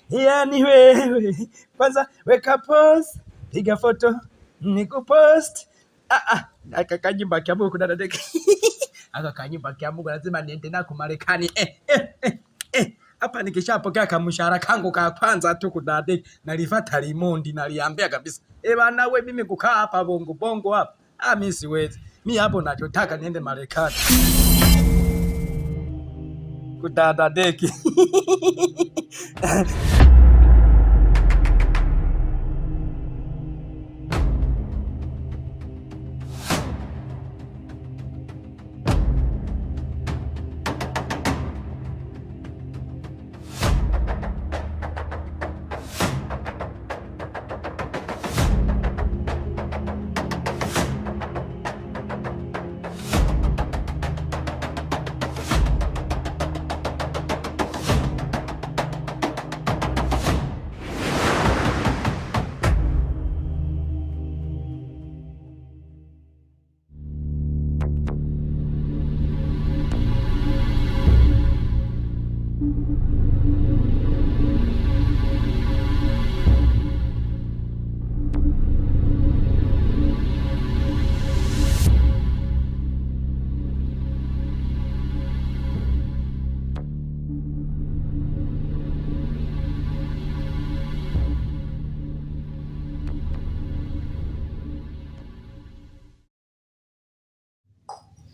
yani wewe kwanza weka pose, piga foto nikupost. Ah, ah, aka kanyumba kya Mungu dada deke. Aka kanyumba kya Mungu lazima niende nako Marekani. Hapa nikishapokea kamshahara kangu ka kwanza tu kudadeki, nalifata limondi naliambia kabisa. Eh bana we mimi kukaa hapa bongo bongo hapa. Ah, mimi siwezi. Mimi hapo nachotaka niende Marekani. Kudada deki.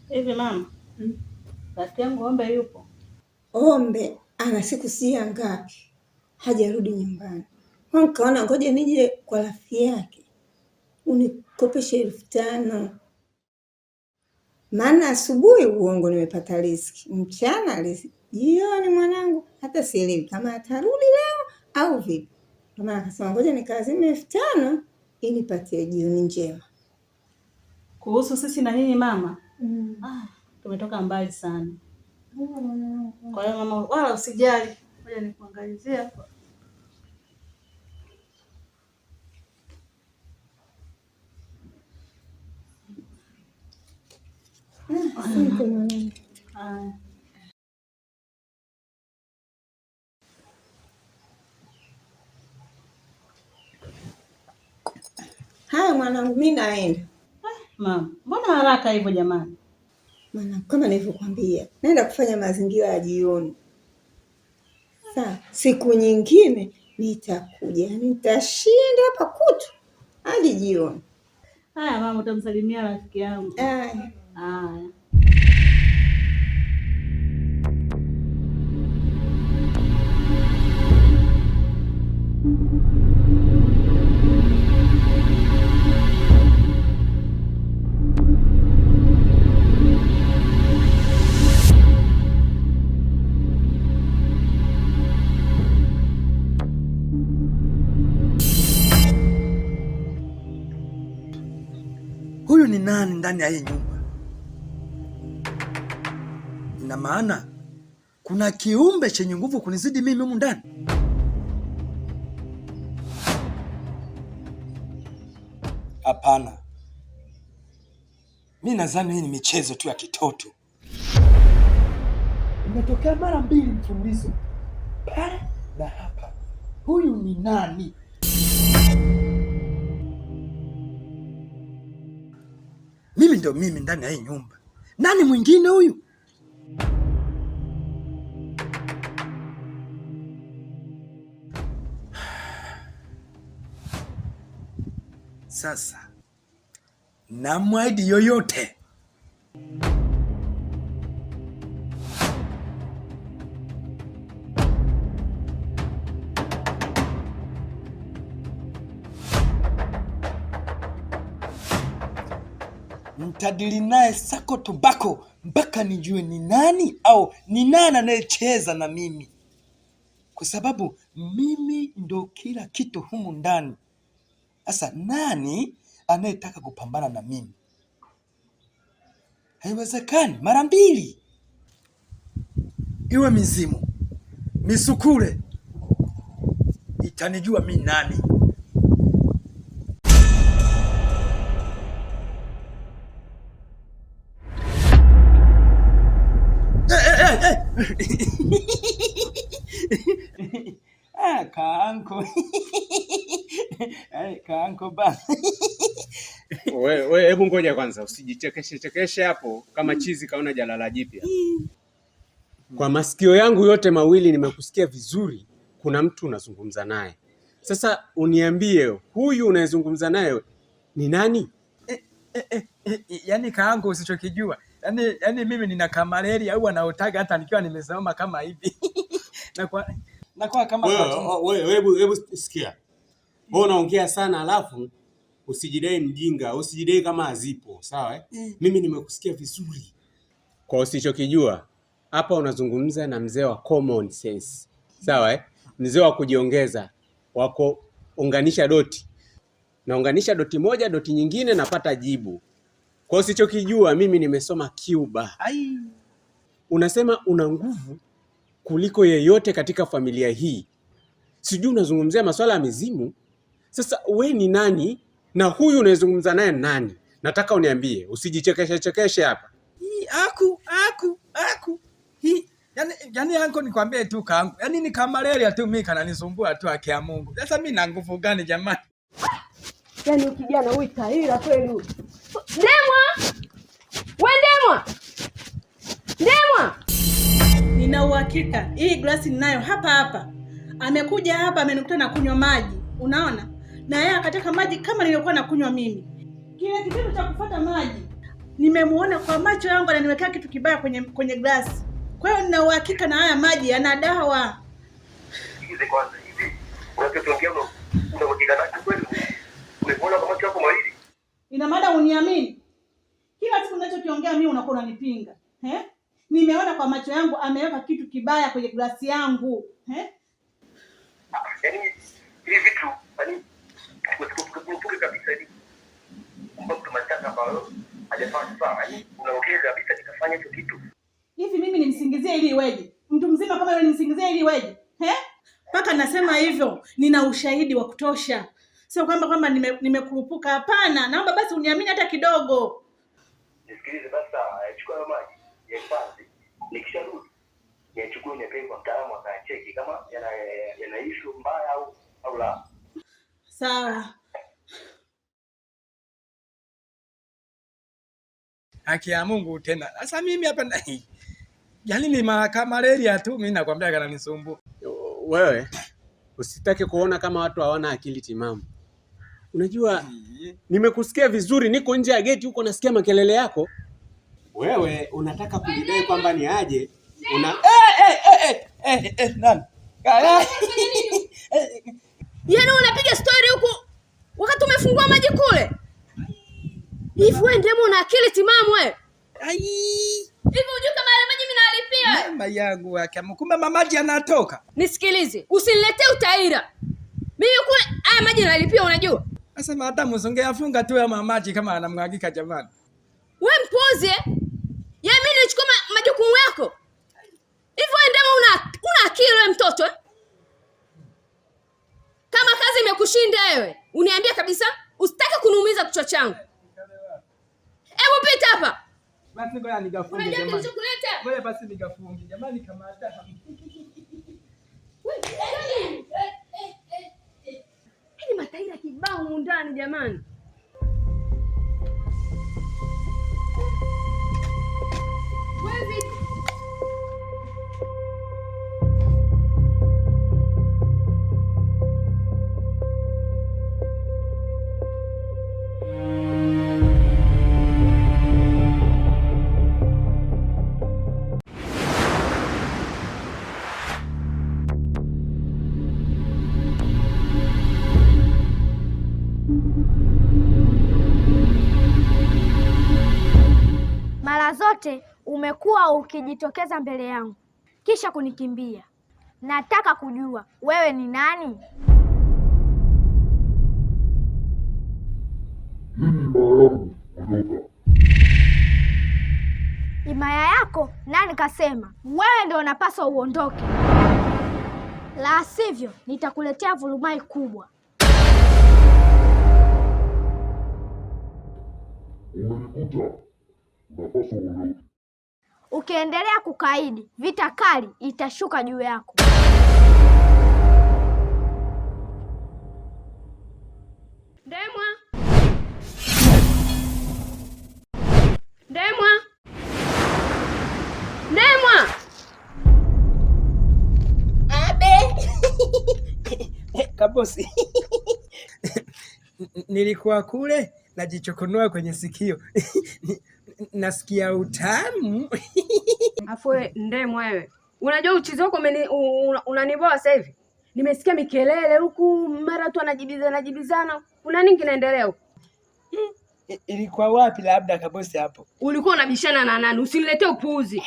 Hivi mama, rafiki yangu Ombe yupo? Ombe ana siku si ya ngapi hajarudi nyumbani. Kwa nikaona ngoja nije kwa rafiki yake unikopeshe 5,000 maana asubuhi uongo nimepata riziki, mchana riziki, jioni mwanangu hata sielewi kama atarudi leo au vipi. Ndio maana akasema ngoja nikaazime 5,000 ili nipatie jioni njema. Kuhusu sisi na nyinyi mama, tumetoka mbali sana. Kwa hiyo mama, wala usijali, ngoja nikuangalizie hapa. Asante mwanangu. Haya. Haya mwanangu, mi naenda. Mama, mbona haraka hivyo jamani? Mwanangu, kama nilivyokuambia, naenda kufanya mazingira ya jioni. Sawa, siku nyingine nitakuja, yaani nitashinda hapa kutu hadi jioni. Haya mama, utamsalimia rafiki yangu. Haya. Haya. Huyu ni nani ndani ya hii nyumba? Ina maana kuna kiumbe chenye nguvu kunizidi mimi humu ndani? Hapana, mi nadhani hii ni michezo tu ya kitoto. Imetokea mara mbili mfululizo, pale na hapa. Huyu ni nani? Mimi ndio mimi ndani ya hii nyumba. Nani mwingine huyu? Sasa namwahidi yoyote nitadili naye sako tobako mpaka nijue ni nani au ni nani anayecheza na mimi, kwa sababu mimi ndo kila kitu humu ndani. Sasa nani anayetaka kupambana na mimi? Haiwezekani mara mbili, iwe mizimu misukule itanijua mi nani. Eh, eh, eh. Ah, kaanko. Eh, kaanko ba. We, hebu ngoja kwanza, usijichekeshe chekeshe hapo kama chizi kaona jalala jipya. Kwa masikio yangu yote mawili nimekusikia vizuri, kuna mtu unazungumza naye. Sasa uniambie, huyu unayezungumza naye ni nani? Yaani kaangu usichokijua. Yaani mimi nina kamalaria au anaotaga hata nikiwa nimesimama kama hivi. Nakuwa kama Wewe hebu sikia. Wewe unaongea sana alafu usijidai mjinga, usijidai kama hazipo, sawa eh? Mimi nimekusikia vizuri. Kwa usichokijua, hapa unazungumza na mzee wa common sense. Sawa eh? Mzee wa kujiongeza, wako unganisha doti. Naunganisha doti moja, doti nyingine napata jibu. Kwa usichokijua mimi nimesoma Cuba. Ai. Unasema una nguvu kuliko yeyote katika familia hii. Sijui unazungumzia masuala ya mizimu. Sasa we ni nani na huyu unayezungumza naye nani? Nataka uniambie, usijichekeshe chekeshe hapa. Hii, aku aku aku. Hii, yani anko nikwambie tu kaangu. Yaani ni kamalaria tu mimi kananisumbua tu haki ya Mungu. Sasa mimi na nguvu gani jamani? Yaani kijana huyu taira kweli huyu. Ndemwa! We Ndemwa! Ndemwa! Nina uhakika hii glasi ninayo hapa hapa. Amekuja hapa amenikuta na kunywa maji, unaona? Na yeye akataka maji kama nilivyokuwa nakunywa mimi. Kile kitendo cha kufuata maji nime Nimemuona kwa macho yangu ananiwekea kitu kibaya kwenye glasi. Kwa hiyo nina uhakika na haya maji yana dawa. Sikilize kwanza hivi. Unachotuongea una uhakika nacho kweli? Umeona kwa macho yako mawili? Ina maana uniamini? Kila siku ninachokiongea mimi unakuwa unanipinga. Eh? Nimeona kwa macho yangu ameweka kitu kibaya kwenye glasi yangu. Eh? Yaani hivi vitu yaani usikupuke kabisa hivi. Kumbe mtu mashtaka ambayo hajafanya sawa, yaani unaongea kabisa nikafanya hicho kitu. Hivi mimi nimsingizie ili iweje? Mtu mzima kama yule nimsingizie ili iweje? Eh? Mpaka nasema hivyo, nina ushahidi wa kutosha. Sio kwamba nimekurupuka, hapana. Naomba basi uniamini hata kidogo. Nisikilize basi, chukua hayo maji yahifadhi. Nikisharudi niachukue nipeleke kwa mtaalamu akacheki kama yana issue mbaya au la. Sawa. Haki ya Mungu tena. Sasa mimi hapa yaani ni malaria tu mimi nakwambia kananisumbua. Wewe usitake kuona kama watu hawana akili timamu. Unajua nimekusikia vizuri, niko nje ya geti huko nasikia makelele yako. Wewe unataka kujidai kwamba ni aje una nani? Yaani unapiga story huku wakati umefungua maji kule. Hivi wewe ndemo una akili timamu wewe? Ai. Hivi unajua kama yale maji mimi nalipia? Mama yangu wake, kumbe mamaji anatoka. Nisikilize, usiniletee utaira. Mimi kule haya maji nalipia unajua? Sasa madamu usingeafunga tu ya mamaji kama anamwagika jamani. Wewe mpuzi eh? Yaani mimi nichukua majukumu yako. Hivi wewe ndemo una akili wewe mtoto eh? Kama kazi imekushinda wewe, uniambia kabisa, usitake kuniumiza kichwa changu. Hebu pita hapa. Basi ngoja nikafunge Unajua jamani. kilichokuleta? Ngoja basi nikafunge jamani kama hata. Yaani matairi kibao humu ndani jamani. Wewe vipi? Mara zote umekuwa ukijitokeza mbele yangu kisha kunikimbia. Nataka kujua wewe ni nani? Himaya yako nani kasema? Wewe ndio unapaswa uondoke, la sivyo nitakuletea vurumai kubwa. Ukiendelea kukaidi, vita kali itashuka juu yako. Ndemwa. Ndemwa. Ndemwa. Abe. Kabosi. Nilikuwa kule najichokonoa kwenye sikio. Nasikia utamu. Afu wewe Ndemwa wewe. Unajua uchizi wako unaniboa sasa hivi. Nimesikia mikelele huku mara tu anajibizana. Kuna nini kinaendelea huku? Ilikuwa wapi labda Kabosi hapo? Ulikuwa unabishana na nani? Usiniletee upuuzi.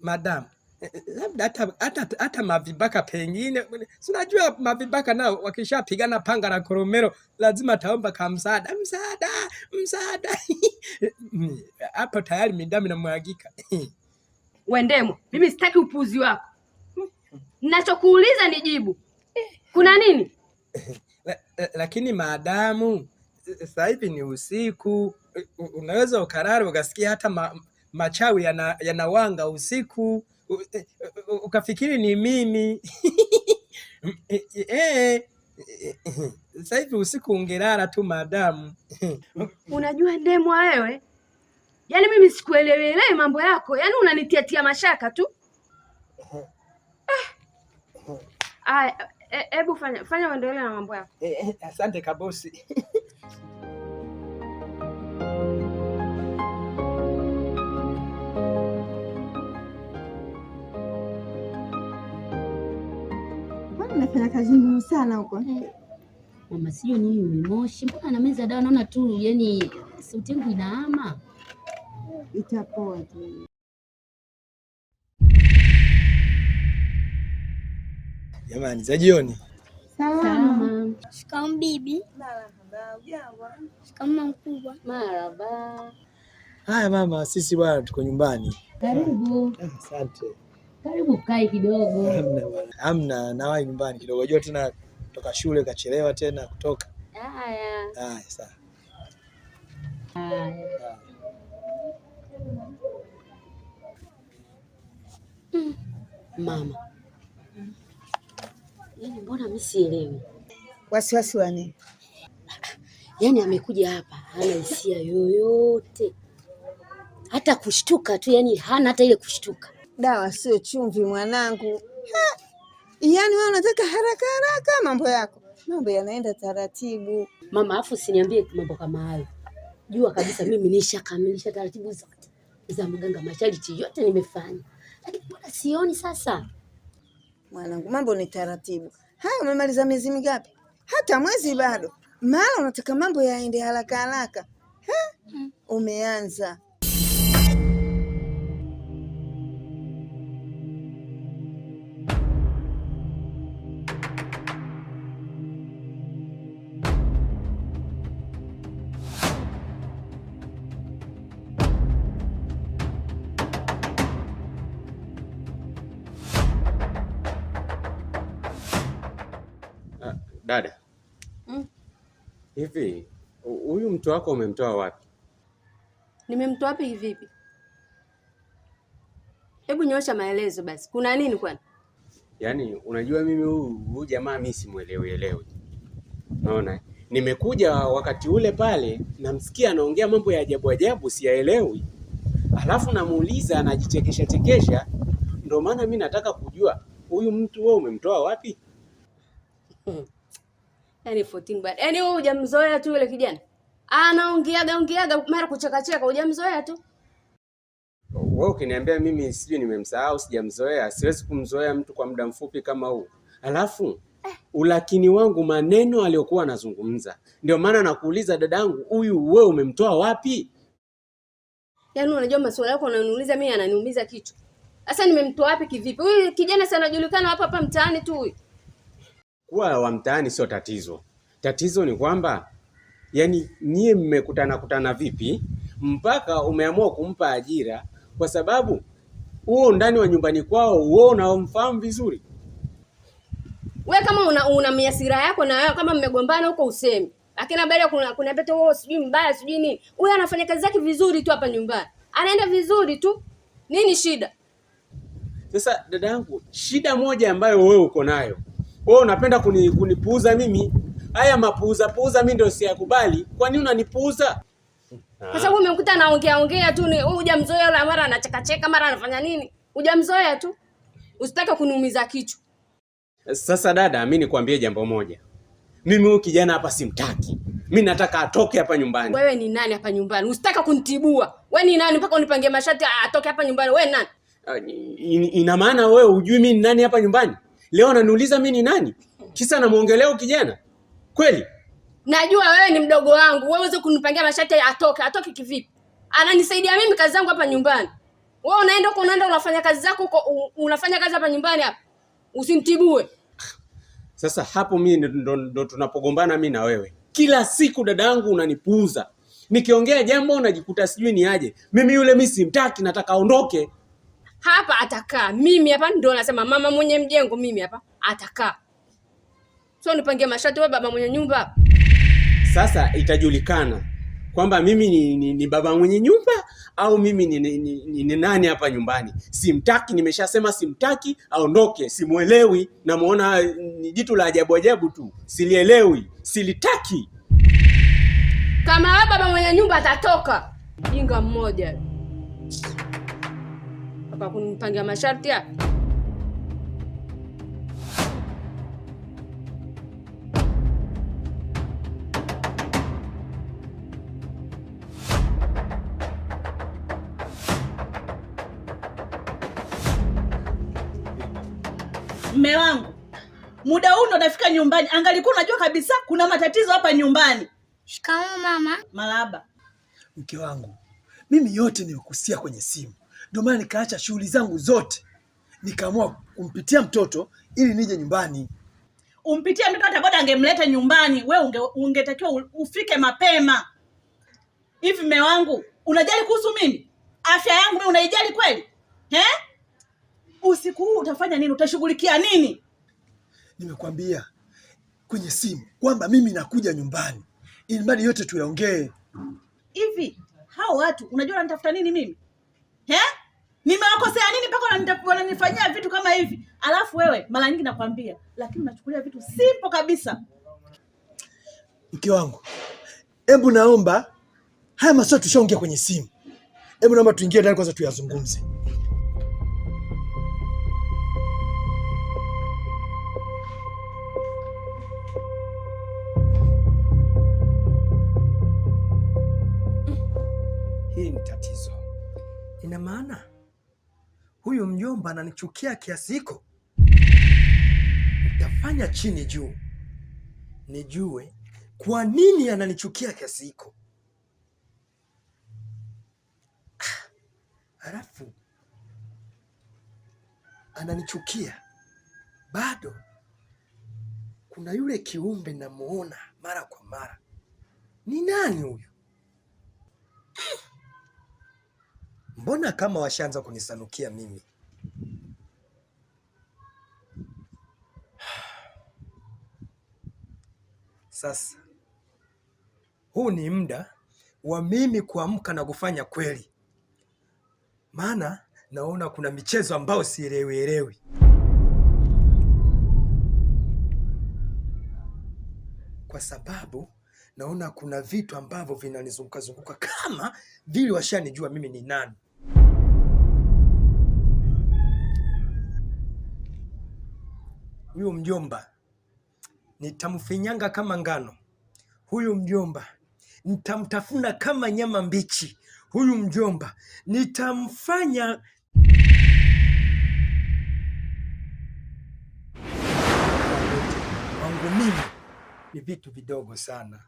Madam, labda hata mavibaka pengine. Si unajua mavibaka nao wakishapigana panga na koromero lazima taomba ka msaada, msaada, msaada. Hapo tayari midamu inamwagika. Wewe Ndemwa, mimi sitaki upuuzi wako. Ninachokuuliza nijibu. Kuna nini? Lakini maadamu sasa hivi ni usiku, unaweza ukalala ukasikia hata machawi yanawanga usiku, ukafikiri ni mimi. Sasa hivi usiku ungelala tu madamu. Unajua Ndemwa wewe, yaani mimi sikuelewi mambo yako, yaani unanitiatia mashaka tu. Aya, hebu fanya uendelee na mambo yako. Asante Kabosi. Umefanya kazi ngumu sana huko. Mama, sijui nini mimoshi, mbona na meza dawa naona tu, yani sauti yangu inahama. Itapoa tu. Jamani, za jioni. Salama. Shikamoo bibi. Shikamoo mkubwa. Marhaba. Haya mama, sisi bwana tuko nyumbani. Karibu. Asante. Karibu kae kidogo. Hamna bwana. Hamna, nawahi nyumbani kidogo. Unajua tena kutoka shule kachelewa tena kutoka. Haya. Haya, sawa. Haya. Mama, yaani mbona mimi sielewi? Wasiwasi wa nini? Yaani amekuja hapa hana hisia yoyote, hata kushtuka tu, yani hana hata ile kushtuka. Dawa sio chumvi mwanangu. Ha! Yaani wewe unataka haraka haraka mambo yako, mambo yanaenda taratibu. Mama, afu usiniambie mambo kama hayo. Jua kabisa mimi nishakamilisha taratibu zote za mganga, masharti yote nimefanya, lakini mbona sioni sasa? Mwanangu, mambo ni taratibu. Haya, umemaliza miezi mingapi? Hata mwezi bado. Mara unataka mambo yaende haraka haraka. Ha? Umeanza. Dada, hivi huyu mtu wako umemtoa wapi? Nimemtoa wapi kivipi? Hebu nyoosha maelezo basi, kuna nini kwani? Yaani unajua mimi huyu jamaa mimi simuelewi elewi. Unaona? Nimekuja wakati ule pale namsikia anaongea mambo ya ajabu ajabu siyaelewi. Alafu namuuliza anajichekesha chekesha. Ndio maana mimi nataka kujua huyu mtu wewe umemtoa wapi? Yaani 14 bwana. Yaani wewe hujamzoea tu yule kijana. Anaongeaga ongeaga mara kuchekacheka, hujamzoea tu. Wewe ukiniambia mimi sijui nimemsahau sijamzoea, siwezi kumzoea mtu kwa muda mfupi kama huu. Alafu ulakini wangu maneno aliyokuwa anazungumza. Ndio maana nakuuliza dadangu, huyu wewe umemtoa wapi? Yaani unajua maswali yako unaniuliza mimi yananiumiza kichwa. Sasa nimemtoa wapi kivipi? Huyu kijana si anajulikana hapa hapa mtaani tu huyu. Kuwa wa mtaani sio tatizo. Tatizo ni kwamba yani nyie mmekutana kutana vipi mpaka umeamua kumpa ajira, kwa sababu huo ndani wa nyumbani kwao huo unaomfahamu vizuri. Wewe kama una miasira yako na wewe kama mmegombana huko usemi. Lakini habari ya kuna pete wewe sijui mbaya sijui nini. Huyu anafanya kazi zake vizuri tu hapa nyumbani. Anaenda vizuri tu. Nini shida? Sasa dadangu, shida moja ambayo wewe uko nayo, wewe unapenda kunipuuza mimi. Haya mapuuza puuza mimi ndio siyakubali. Kwa nini unanipuuza? Kwa sababu umemkuta anaongea ongea tu, ni hujamzoea, la mara anachekacheka, mara anafanya nini? Hujamzoea tu. Usitake kuniumiza kichwa. Sasa dada, mimi nikwambie jambo moja. Mimi huyu kijana hapa simtaki. Mimi nataka atoke hapa nyumbani. Wewe ni nani hapa nyumbani? Usitake kunitibua. Wewe ni nani mpaka unipangie masharti atoke hapa nyumbani? Wewe ni nani? Ina maana wewe hujui mimi ni nani hapa nyumbani? Leo ananiuliza mimi ni nani? Kisa namuongelea huyu kijana? Kweli? Najua wewe ni mdogo wangu. Wewe uweze kunipangia masharti atoke. Atoke kivipi? Ananisaidia mimi kazi zangu hapa nyumbani. Wewe unaenda huko, unaenda unafanya kazi zako huko, unafanya kazi hapa nyumbani hapa. Usimtibue. Sasa hapo mimi ndo tunapogombana mimi na wewe. Kila siku dadangu unanipuuza. Nikiongea jambo unajikuta sijui ni aje. Mimi yule mimi simtaki, nataka aondoke. Hapa atakaa. Mimi hapa ndo nasema mama mwenye mjengo mimi hapa atakaa. Sio nipangie masharti wewe baba mwenye nyumba. Sasa itajulikana kwamba mimi ni baba mwenye nyumba au mimi ni nani hapa nyumbani. Simtaki, nimeshasema simtaki, aondoke. Simuelewi, namuona ni jitu la ajabu ajabu tu. Silielewi, silitaki. Kama wewe baba mwenye nyumba atatoka. Jinga mmoja. Hapa kunipangia masharti hapa. Mme wangu, Muda huu ndo nafika nyumbani. Angalikuwa unajua kabisa kuna matatizo hapa nyumbani. Shikamoo mama. Marahaba. Mke wangu, mimi yote nimekusikia kwenye simu, ndio maana nikaacha shughuli zangu zote nikaamua kumpitia mtoto ili nije nyumbani. Umpitie mtoto hata boda angemleta nyumbani. We ungetakiwa ufike mapema. Hivi mme wangu, unajali kuhusu mimi? Afya yangu mimi unaijali kweli? Eh? Usiku huu utafanya nini? Utashughulikia nini? Nimekwambia kwenye simu kwamba mimi nakuja nyumbani ili mradi yote tuyaongee. Hivi hao watu unajua wananitafuta nini mimi? Eh? Nimewakosea nini mpaka wananifanyia vitu kama hivi? Alafu wewe mara nyingi nakwambia, lakini unachukulia vitu simple kabisa. Mke wangu, hebu naomba haya maswali tushaongea kwenye simu, hebu naomba tuingie ndani kwanza tuyazungumze. Hii ni tatizo. Ina maana huyu mjomba ananichukia kiasi hiko? Nitafanya chini juu nijue kwa nini ananichukia kiasi hiko. Halafu ananichukia bado, kuna yule kiumbe namuona mara kwa mara. Ni nani huyu? Mbona kama washaanza kunisanukia mimi? Sasa huu ni muda wa mimi kuamka na kufanya kweli, maana naona kuna michezo ambayo sielewi elewi. Kwa sababu naona kuna vitu ambavyo vinanizunguka zunguka kama vile washanijua mimi ni nani. Huyu mjomba nitamfinyanga kama ngano, huyu mjomba nitamtafuna kama nyama mbichi, huyu mjomba nitamfanya. Kwangu mimi ni vitu vidogo sana.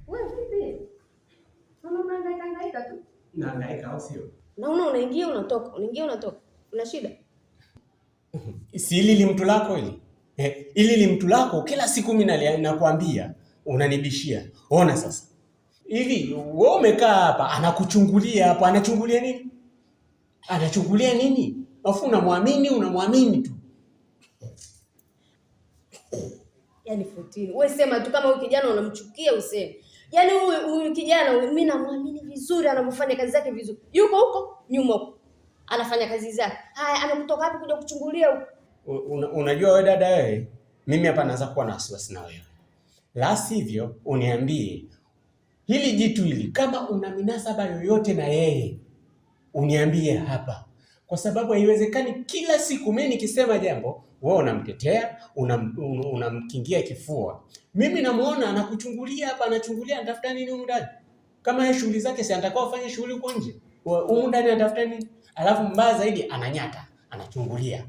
Wewe vipi? Mama unahangaika hangaika tu. Nahangaika au sio? Naona unaingia unatoka, unaingia unatoka. Una shida? Si hili limtu lako hili? Hili limtu lako kila siku mimi nakwambia unanibishia. Ona sasa. Hivi wewe umekaa hapa anakuchungulia hapo, anachungulia nini? Anachungulia nini? Alafu unamwamini, unamwamini tu. Yaani Fotini, wewe sema tu kama huyu kijana unamchukia useme. Yaani huyu kijana huyu mimi namwamini vizuri anavyofanya kazi zake vizuri. Yuko huko nyuma huko. Anafanya kazi zake. Haya, amekutoka wapi kuja kuchungulia huko? Unajua wewe dada wewe, mimi hapa naanza kuwa na wasiwasi na wewe. La sivyo uniambie hili jitu hili kama una minasaba yoyote na yeye uniambie hapa, kwa sababu haiwezekani kila siku mimi nikisema jambo wewe unamtetea, unamkingia kifua. Mimi namuona anakuchungulia hapa, anachungulia, anatafuta nini humu ndani? Kama yeye shughuli zake si anatakiwa afanye shughuli huko nje? Humu ndani anatafuta nini? Alafu mbaya zaidi ananyata, anachungulia.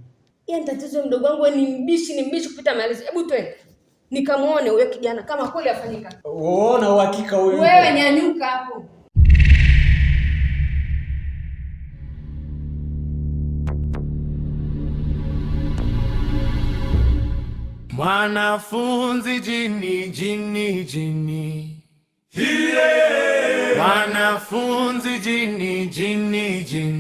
Yaani tatizo mdogo wangu wewe ni mbishi, ni mbishi kupita maelezo. Hebu twende nikamuone huyo kijana kama kweli afanyika. Uona uhakika huyu. Wewe nyanyuka hapo. Mwanafunzi jini jini jini, mwanafunzi jini jini jini.